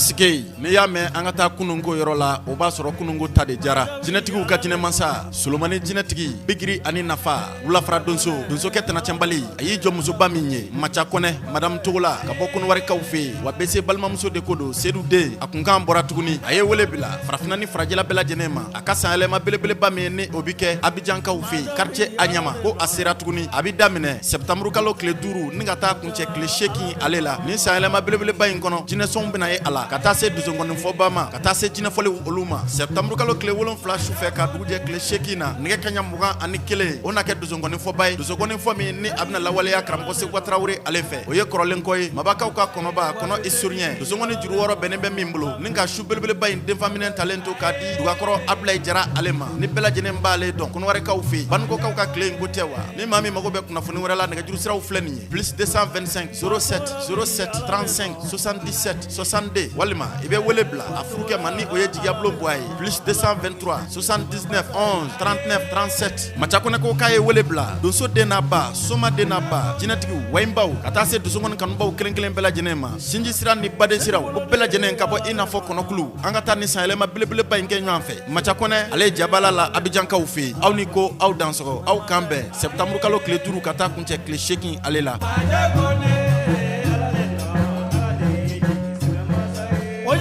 Esike n'i y'a mɛn an ka taa kununko yɔrɔ la, o b'a sɔrɔ kununko ta de jara. Jinɛtigiw ka jinɛmansa Solomani, jinɛtigi bigiri ani nafa, wulafara donso, donsokɛ tɛnacɛnbali, a y'i jɔ musoba min ye, Maca Kɔnɛ, madamu Togola, ka bɔ Kɔnɔwarikaw fɛ yen. Wa bese balimamuso de ko don, Sedu den, a kunkan bɔra tuguni. A ye wele bila farafinna ni farajɛla bɛɛ lajɛlen ma, a ka sanyɛlɛma belebeleba min ni o bɛ kɛ Abijankaw fɛ yen, quartier Aɲama, ko a sera tuguni. A bɛ daminɛ sɛtanburukalo tile 5 ni ka taa kuncɛ tile 8 ale la. Nin sanyɛlɛma belebeleba in kɔnɔ, jinɛsɔnw bɛna ye a la, ka taa se donsonkɔnifɔba ma, ka taa se jinɛfɔliw olu ma. Sɛtanburukalo tile 7 sufɛ ka dugujɛ tile 8 na, nɛgɛ kaɲa 21, o na kɛ donsonkɔnifɔba ye, donsonkɔnifɔ min ni a bɛna lawaleya karamɔgɔ Seguba Tarawele ale fɛ. O ye kɔrɔlen kɔ ye, mabakaw ka kɔnɔba kɔnɔ historien, donsonkɔni juru wɔɔrɔ bɛnnen bɛ min bolo, ni ka su belebeleba in denfaminɛ talen to k'a di Dugakɔrɔ Abulayi Jara ale ma, ni bɛɛ lajɛlen b'ale dɔn Kɔnɔwarikaw fɛ yen. Banikɔkaw ka tile in ko tɛ wa? Ni maa min mago bɛ kunnafoni wɛrɛ la, nɛgɛjuru siraw filɛ nin ye: plus 225 07 07 35 77 62, walima i bɛ wele bila a furukɛ ma, ni o ye Jigiyabulon Buwa ye, plus 223 79 11 39 37. Maca Kɔnɛ ko k'a ye wele bila donso den n'a ba, soma den n'a ba, jinɛtigiw, wayinbaw, ka taa se donsonkɔni kanubaw kelen kelen bɛɛ lajɛlen ma, sinji sira ni baden siraw, ko bɛɛ lajɛlen ka bɔ i n'a fɔ kɔnɔkulu, an ka taa ni sanyɛlɛma belebeleba in kɛ ɲɔgɔn fɛ. Maca Kɔnɛ ale ye jabala la Abijankaw fɛ yen. Aw ni ko, aw dansɔgɔ, aw kan bɛn sɛtanburukalo tile 5 ka taa kuncɛ tile 8 ale la. O